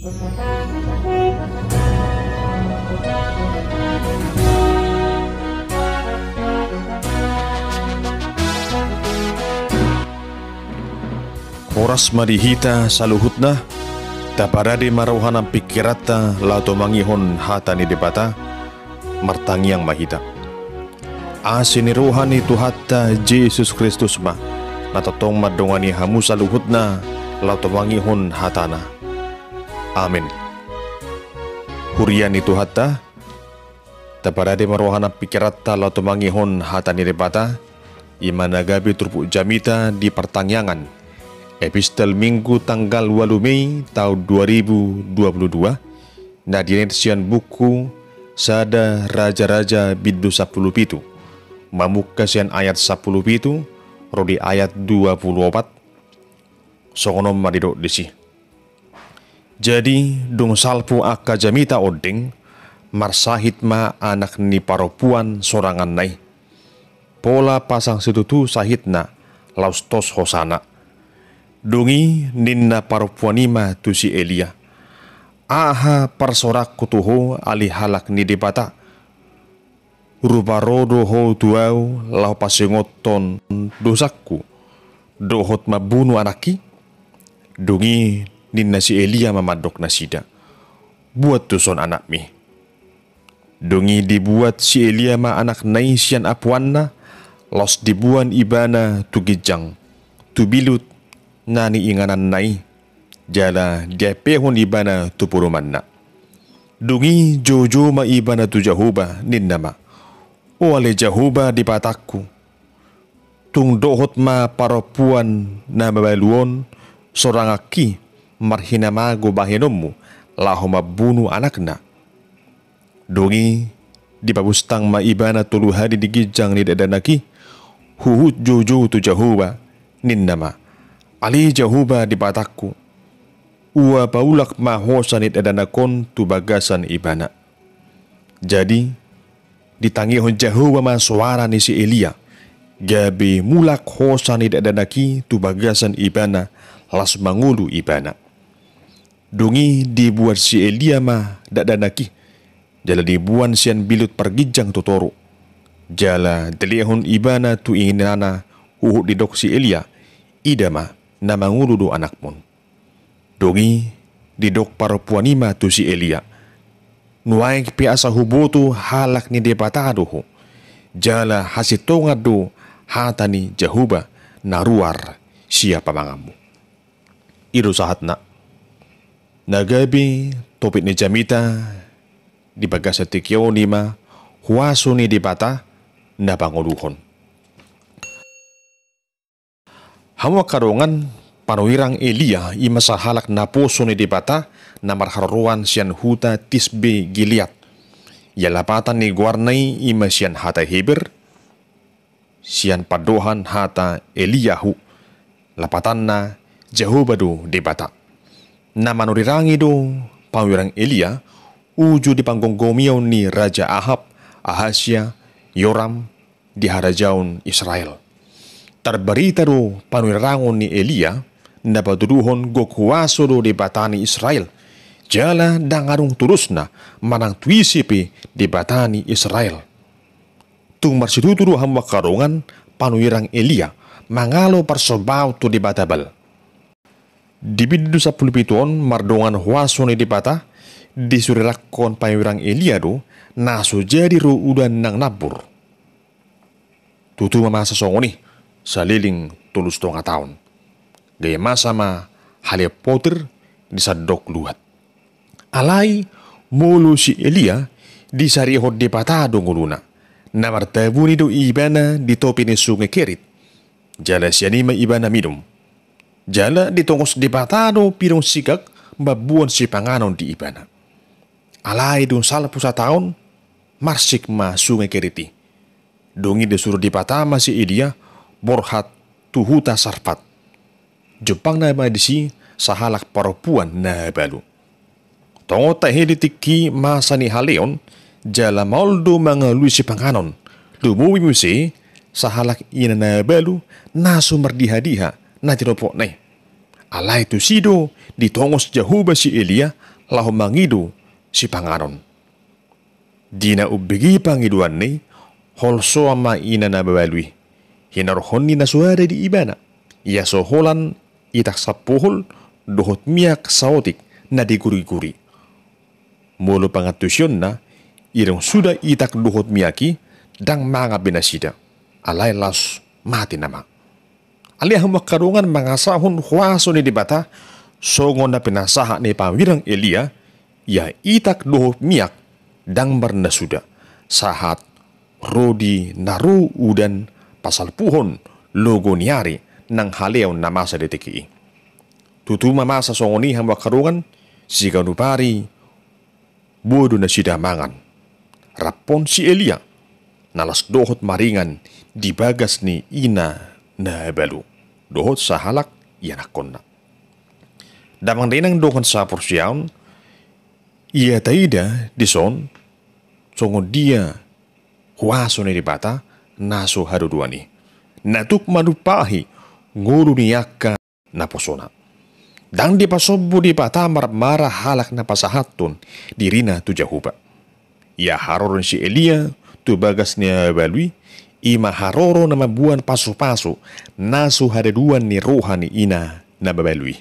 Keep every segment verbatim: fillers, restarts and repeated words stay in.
Horas ma di hita saluhutna. Taparade ma roha nang pingkiranta laho tumangihon hata ni Debata. Martangiang ma hita. Asi ni roha ni Tuhanta Jesus Kristus ma na tongtong mandongani hamu saluhutna laho tumangihon hatana. Amen. Huria ni Tuhanta, taparade ma roha nang pingkiranta laho tumangihon hata ni Debata. I ma na gabe turpuk jamita di partangiangan, epistel Minggu tanggal ualu Mei taon dua ribu dua pulu dua, na dienet sian buku Sada Raja-raja bindu sampulu pitu, mamungka sian ayat sampulu pitu ro di ayat dua pulu opat. Songon on ma didok disi. Jadi, dung salpu angka jamita ondeng, marsahit ma anak ni parompuan soranganna i. Pola pasang situtu sahitna, laos tos hosana. Dung i ninna parompuan i ma tu si Elia: Aha parsorangku tu ho ale halak ni Debata? Rupa ro do ho tu ahu laho pasingothon dosangku, dohot mambunu anakki? Dung i ninna si Elia ma mandok nasida: Buat tuson anakmi. Dung i dibuat si Elia ma anakna i sian apuanna, laos diboan ibana tu ginjang, tu bilut na niingananna i, jala diampehon ibana tu podomanna. Dung i joujou ma ibana tu Jahowa, ninna ma: O ale Jahowa Debatangku, tung dohot ma parompuan na mabalu on soranganki marhinamago bahenonmu laho mambunu anakna. Dung i dipabustang ma ibana tolu hali di ginjang ni dakdanak i, huhut joujou tu Jahowa, ninna ma: Ale Jahowa Debatangku, ua paulak ma hosa ni dakdanak on tu bagasan ibana. Jadi ditangihon Jahowa ma soara ni si Elia, gabe mulak hosa ni dakdanak i tu bagasan ibana, laos mangolu ibana. Dung i dibuat si Elia ma dakdanak i, jala diboan sian bilut parginjang tu toru. Jala dilehon ibana tu ingananna, huhut didok si Elia: Ida ma, na mangolu do anakmon. Dung i didok parompuan i ma tu si Elia: Nuaeng pe asa huboto halak ni Debata do ho, jala hasintongan do hata ni Jahowa na ruar sian pamanganmu. I do sahatna. Na gabe topik ni jamita di bagasan tingki on i ma huaso ni Debata na pangoluhon. Hamu angka dongan, panurirang Elia i ma sahalak naposo ni Debata na marharoroan sian huta Tisbe Gilead. Ia lapatan ni goarna i i ma sian hata Heber, sian pandohan hata Eliyahu, lapatanna Jahowa do Debata. Na manurirangi do panurirang Elia uju di panggomgomion ni Raja Ahab, Ahasya, Yoram di harajaon Israel. Tarbarita do panurirangon ni Elia na patuduhon gok huaso do Debata ni Israel, jala ndang adong torusna manang tu ise pe Debata ni Israel. Tung marsitutu do hamu angka dongan panurirang Elia mangalo parsombaon tu debata Baal. Di bindu sampulu pitu on mardongan huaso ni Debata, disurirangkon panurirang Elia do na so jadi ro ulaon nang nambur. Tutu ma masa songon i saleleng tolu satonga taon. Gabe masa ma haleon potir di sandok luat. Alai molo si Elia disarihon Debata do ngoluna. Na martabuni do ibana di topi ni sunge Kerit. Jala sian i ma ibana minum. Jala ditongos Debata do pidong sigak mamboan sipanganon di ibana. Alai dung salpu sataon, marsik ma sunge Kerit i. Dung i disuru Debata ma si Elia borhat tu huta Sarpat. Jumpangna ma disi sahalak parompuan na balu. Tongon tahe di tingki masa ni haleon, jala maol do mangalului sipanganon. Lumobi muse sahalak ina na balu na so mardihadiha na tinopotna i. Alai tusi do ditongos Jahowa si Elia laho mangido sipanganon. Di na umbege pangidoanna i, holsoan ma ina na mabalu i. Hinorhon ni na soada di ibana, ia so holan itak sampohol dohot miak saotik na diguriguri. Molo pangantusionna, i dung suda itak dohot miak i, ndang mangan be nasida. Alai laos mate nama. Alai hamu angka dongan, mangasahon huaso ni Debata, songon na pinasahat ni pangwirang Elia, ia itak dohot miak ndang marnasuda, sahat ro di na ro udan pasalpuhon logo ni ari nang haleon na masa di tingki i. Tutu ma masa songon i hamu angka dongan, siganup ari boi do nasida mangan. Rap on si Elia, na las dohot maringan di bagas ni ina na mabalu, dohot sahalak ianakkonna. Damang dainang dongan saporseaon, ia taida dison songon dia huaso ni Debata na so haduduan i, na tuk manumpahi ngolu ni angka naposona. Ndang dipasombu Debata marmara halak na pasahathon dirina tu Jahowa. Ia haroro ni si Elia tu bagas ni na mabalu i, i ma haroro na mamboan pasupasu na so haduduan ni roha ni ina na mabalu i.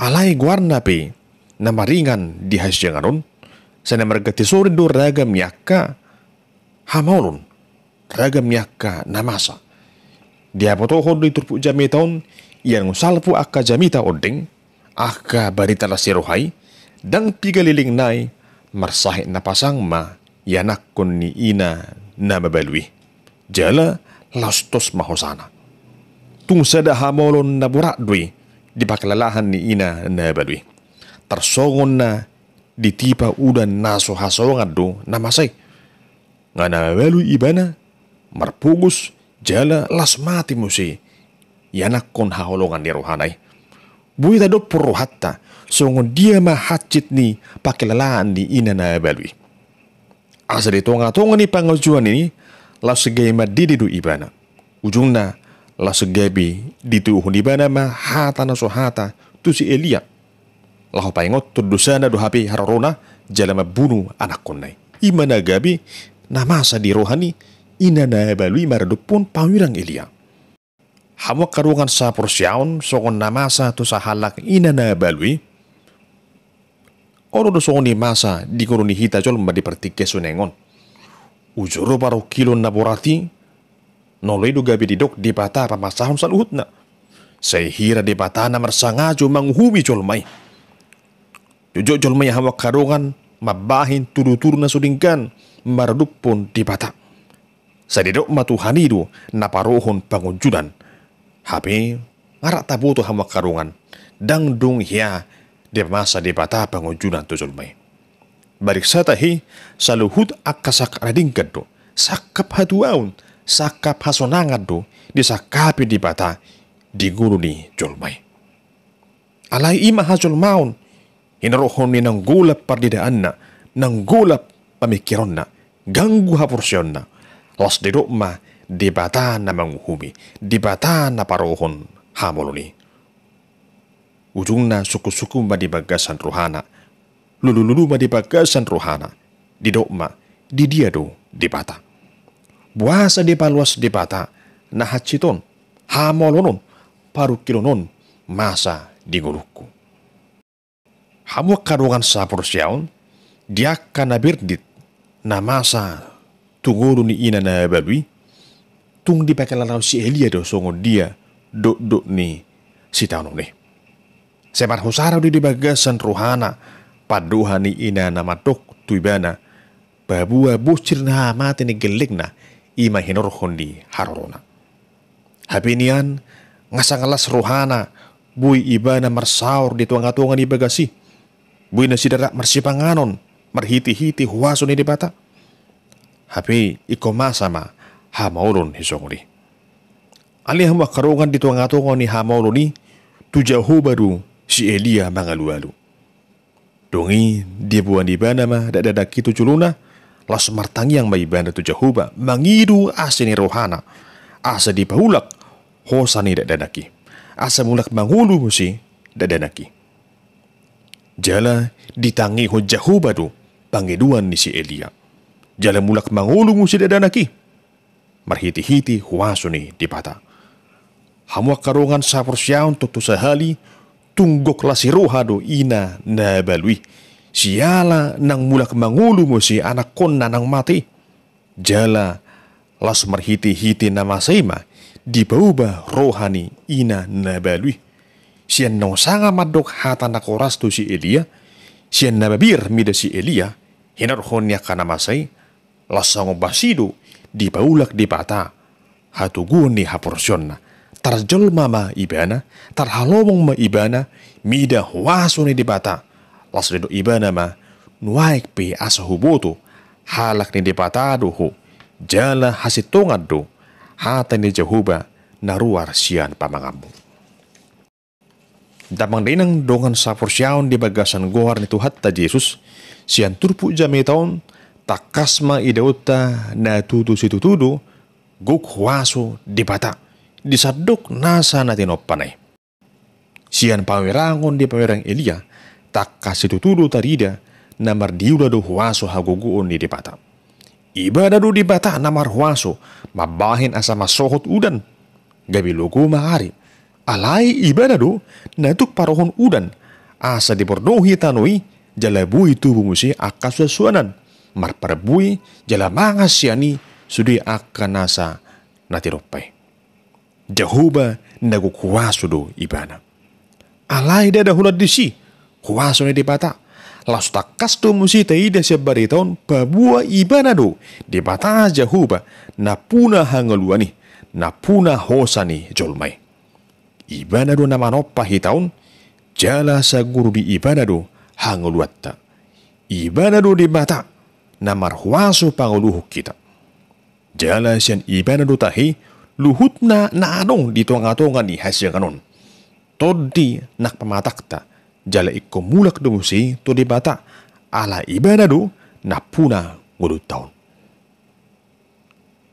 Alai goarna pe na maringan di hasiangan on, sai na marganti sori do ragam ni angka hamaolon, ragam ni angka na masa. Dibotohon do di turpuk jamita on, ia dung salpu angka jamita ondeng, angka barita las ni roha i, ndang piga leleng nai marsahit na pasang ma ianakkon ni ina na mabalu i. Jala laos tos ma hosana. Tung sada hamaolon na borat do i di pakalalahan ni ina na mabalu i. Tarsongon na ditipa udan na so hasongan do na masa i. Nga na mabalu ibana, marpogos, jala las mate muse ianakkon haholongan ni rohana i. Boi tadophon rohanta, songon dia ma hansit ni pakilalaan ni ina na mabalu i. Asa di tonga-tonga ni pangunjunan i, laos gabe mandele do ibana. Ujungna, laos gabe dituduhon ibana ma hata na so hata tu si Elia. Laho paingothon dosana do hape harorona jala mambunu anakkonna i. I ma na gabe na masa di roha ni ina na mabalu i maradophon pangwirang Elia. Hamu angka dongan saporseaon, songon na masa tu sahalak ina na mabalu i, olo do songon i masa di ngolu ni hita jolma di partingkian songon on. Uju do parungkilon na borat i, na olo i do gabe didok Debata pamasahon saluhutna. Sai hira Debata na marsangajo manguhumi jolma i. Jotjot jolma i hamu angka dongan mambahen tudu-tudu na so denggan maradophon Debata. Sai didok ma Tuhan i do na parohon pangunjunan. Hape nga rap taboto hamu angka dongan, ndang dung hea dipamasa Debata pangunjunan tu jolma i. Mariksa tahe, saluhut angka sangkap na denggan do, sangkap hatuaon, sangkap hasonangan do disangkapi Debata di ngolu ni jolma i. Alai i ma hajolmaon, hinorhon ni nang golap parnidaanna, nang golap pamingkironna, ganggu haporseaonna, laos didok ma Debata na manguhumi, Debata na parohon hamaolon i. Ujungna sungkun-sungkun ma di bagasan rohana, lulu-lulu ma di bagasan rohana, didok ma, di dia do Debata. Boasa dipaloas Debata na hansit on, hamaolon on, parungkilon on masa di ngolungku. Hamu angka dongan saporseaon, di angka na berdit na masa tu ngolu ni ina na mabalu i, tung dipakilalahon si Elia do songon dia dokdok ni sitaonon i. Sai marhusara do di bagasan rohana pandohan ni ina na mandok tu ibana, paboa bonsir na mate ni gellengna, i ma hinorhon ni harorona. Hape nian, nga sanga las rohana, boi ibana marsaor di tonga-tonga ni bagas i. Boi nasida rap marsipanganon, marhite-hite huaso ni Debata. Hape ingkon masa ma hamaolon i songon i. Alai hamu angka dongan, di tonga-tonga ni hamaolon i, tu Jahowa do si Elia mangalu-alu. Dung i diboan ibana ma dakdanak i tu jolona, laos martangiang ma ibana tu Jahowa, mangido asi ni rohana, asa dipaulak hosa ni dakdanak i, asa mulak mangolu muse dakdanak i. Jala ditangihon Jahowa do pangidoan ni si Elia. Jala mulak mangolu muse dakdanak i marhitehite huaso ni Debata. Hamu angka dongan sahaporseaon, tontu sahali tung gok las ni roha do ina na balu i, siala naung mulak mangolu muse anakkonna naung mate i. Jala laos marhitehite na masa i ma dipaubah roha ni ina na balu i. Sian naung sanga mandok hata na horas tu si Elia, sian na mabiar mida si Elia hinorhon ni angka na masa i, laos songon basi do dipaulak Debata hatoguon ni haporseaonna. Tarjolma ma ibana, tarhalomong ma ibana mida huaso ni Debata. Laos didok ibana ma, nuaeng pe asa huboto halak ni Debata do ho, jala hasintongan do hata ni Jahowa na ruar sian pamanganmu. Damang dainang dongan sahaporseaon di bagasan goar ni Tuhanta Jesus, sian turpuk jamita on tangkas ma idaonta na tutu situtu do gok huaso Debata di sandok nasa na tinompana i. Sian pamerangon di pamerang Elia, tangkas situtu do tarida na mardiula do huaso hagogoon ni Debata. Ibana do Debata na marhuaso mambahen asa mansohot udan gabe logo ma ari. Alai ibana do na tuk parohon udan asa dibornohi tano i, jala boi tubu muse angka suansuanan, marparbue jala mangan sian i sude angka nasa na tinompa i. Jahowa na gok huaso do ibana. Alai ndada holan disi huaso ni Debata. Laos tangkas do muse taida sian barita on paboa ibana do Debata Jahowa nampuna hangoluan i, nampuna hosa ni jolma i. Ibana do na manompa hita on, jala saguru di ibana do hangoluanta. Ibana do Debata na marhuaso pangoluhon hita. Jala sian ibana do tahe luhutna na adong di tongatonga ni hasiangan on. Tondi nang pamatangta, jala ingkon mulak do muse tu Debata, ala ibana do nampuna ngolunta on.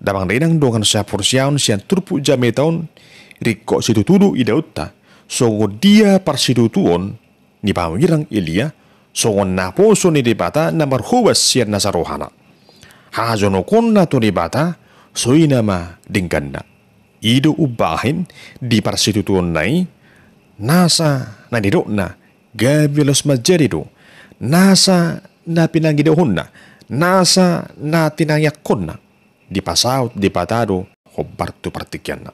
Damang dainang dongan sahaporseaon, sian turpuk jamita on ringkot situtu do idaonta songon dia parsitutuon ni pamirang Elia, songon naposo ni Debata na marhobas sian nasa rohana. Hajonokonna tu Debata songon i ma dengganna. I do umbahen di parsitutuonna i, nasa na nidokna gabe laos manjadi do, nasa na pinangidohonna, nasa na tinangiangkonna, dipasaut Debata do hombar tu partingkianna.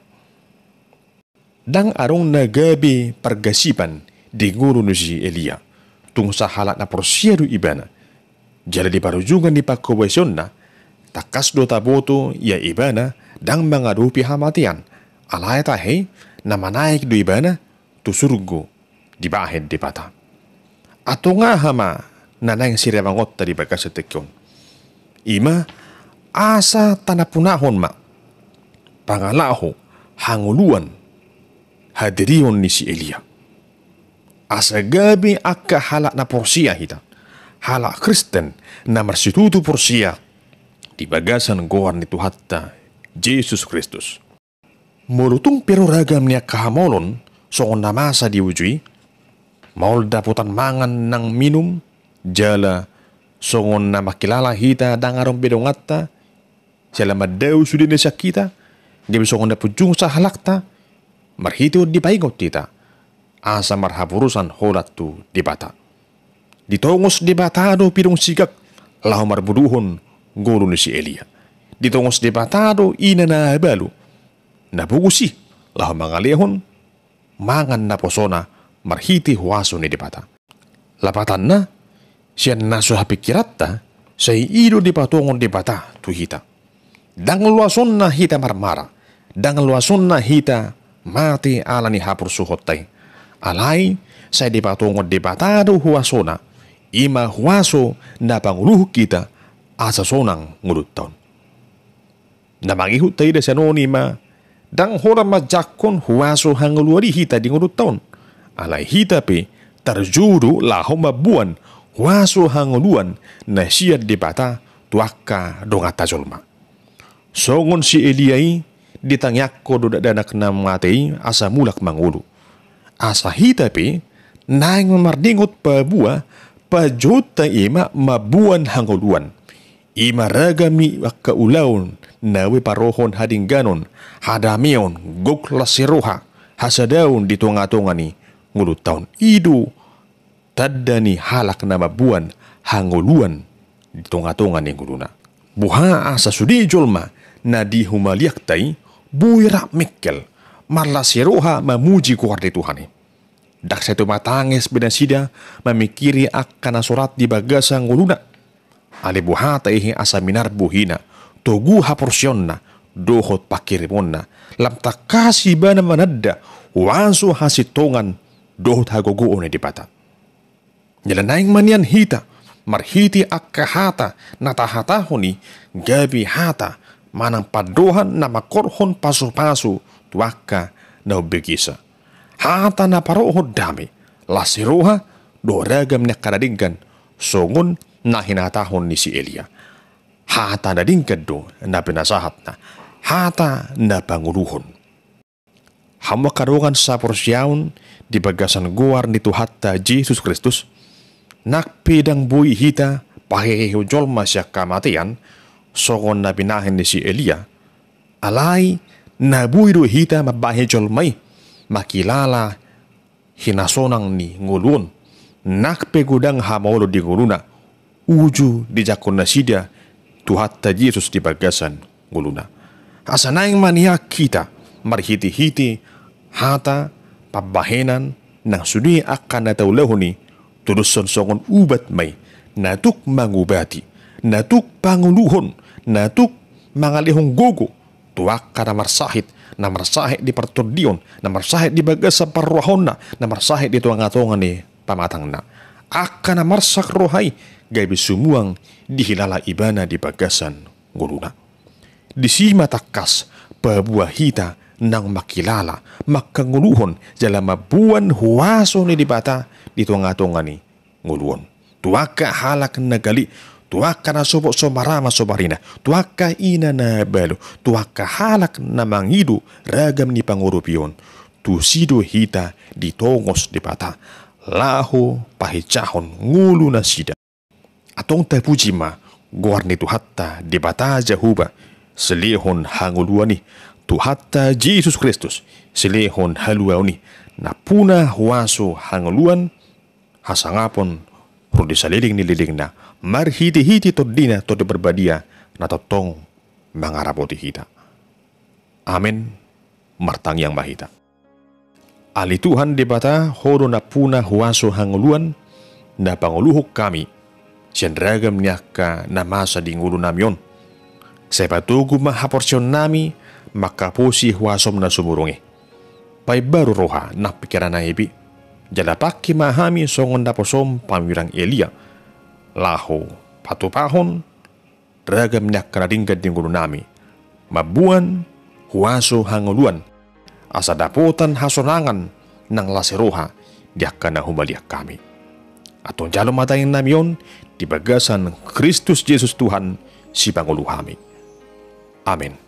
Ndang adong na gabe pargasipan di ngolu ni si Elia. Tung sahalak na porsea do ibana. Jala di parujungan ni panghobasiononna, tangkas do taboto ia ibana ndang mangadopi hamatean. Alai tahe na manaek do ibana tu surgo dibahen Debata. Antong aha ma na naeng siribangonta di bagasan tingki on? I ma asa tanampunahon ma pangalaho hangoluan hadirion ni si Elia. Asa gabe angka halak na porsea hita, halak Kristen na marsitutu porsea di bagasan goar ni Tuhanta Jesus Kristus. Molo tung pe ro ragam ni angka hamaolon songon na masa di uju i, maol dapotan mangan nang minum, jala songon na mangkilala hita ndang adong be donganta, siala mandao sude na sian hita, gabe songon na punjung sahalakta, marhite on dipaingot hita asa marhaposan holan tu Debata. Ditongos Debata do pidong sigak laho marboruhon ngolu ni si Elia. Ditongos Debata do ina na abalu na pogos i laho mangalehon mangan naposona marhite huaso ni Debata. Lapatanna, sian na so hapingkiranta, sai i do dipatongon Debata tu hita. Ndang loasonna hita marmara, ndang loasonna hita mate ala ni haporsuhonta i. Alai sai dipatongon Debata do huasona, i ma huaso na pangoluhon hita asa sonang ngolunta on. Na mangihut taida sian on i ma, ndang holan manjangkon huaso hangoluan i hita di ngolunta on. Alai hita pe tarjou do laho mamboan huaso hangoluan na sian Debata tu angka donganta jolma. Songon si Elia i, ditangiangkon do dakdanak na mate i asa mulak mangolu. Asa hita pe Naeng ma mardingot paboa, panjouonta i ma mamboan hangoluan. I ma ragam ni angka ulaon na boi parohon hadengganon, hadameon, gok las ni roha, hasadaon di tongatonga ni ngolunta on. I do tanda ni halak na mamboan hangoluan di tongatonga ni ngoluna. Boha asa sude jolma na di humaliangta i boi rap mengkel, marlas ni roha mamuji goar ni Tuhan i. Ndang sai tumatanges be nasida mamingkiri angka na so rap di bagasan ngoluna. Alai boha tahe asa minar bohina, togu haporseaonna dohot panghirimonna, lam tangkas ibana mananda huaso hasintongan dohot hagogoon ni Debata. Jala naeng ma nian hita, marhite angka hata na tahatahon i, gabe hata manang pandohan na mangkorhon pasupasu tu angka na umbegesa. Hata na parohon dame, las ni roha, dohot ragam ni angka na denggan, songon na hinatahon ni si Elia. Hata na denggan do na pinasahatna, hata na pangoluhon. Hamu angka dongan saporseaon di bagasan goar ni Tuhanta Jesus Kristus, nang pe ndang boi hita pahehehon jolma sian hamatean, songon na binahen ni si Elia, alai na boi do hita mambahen jolma i mangkilala hinasonang ni ngolu on, nang pe godang hamaolon di ngoluna, uju dijangkon nasida Tuhanta Jesus di bagasan ngoluna. Asa naeng ma nian hita marhitehite hata, pambahenan, nang sude angka na taulahon i, tudoshon songon ubat ma i, na tuk mangubati, na tuk pangoluhon, na tuk mangalehon gogo tu angka na marsahit, na marsahit di partondion, na marsahit di bagasan parrohahonna, na marsahit di tongatonga ni pamatangna. Angka na marsak roha i gabe sumuang dihilala ibana di bagasan ngoluna. Disi ma tangkas paboa hita naung mangkilala, mangkangoluhon jala mamboan huaso ni Debata di tongatonga ni ngolu on. Tu angka halak na galik, tu angka na sopo so marama so marina, tu angka ina na balu, tu angka halak na mangido ragam ni pangurupion, tusi do hita ditongos Debata laho pahejahon ngolu nasida. Antong tapuji ma goar ni Tuhanta Debata Jahowa, silehon hangoluan i, Tuhanta Jesus Kristus, silehon haluaon i, nampuna huaso hangoluan, hasangapon ro di saleleng ni lelengna, marhitehite Tondina Tondi Parbadia na tongtong mangarapoti hita. Amen. Martangiang ma hita. Ale Tuhan Debata, Ho do nampuna huaso hangoluan, na pangoluhon hami sian ragam ni angka na masa di ngolunami on. Sai patogu ma haporseaonnami mangkaposi huasom na sumurung i. Paimbaru roha nang pingkirannami be, jala pangke ma hami songon naposom panurirang Elia, laho patupahon ragam ni angka na denggan di ngolunami, mamboan huaso hangoluan, asa dapotan hasonangan nang las ni roha di angka na humaliang hami. Antong jalo ma tangiangnami on di bagasan Kristus Jesus Tuhan, Sipangolu hami. Amen.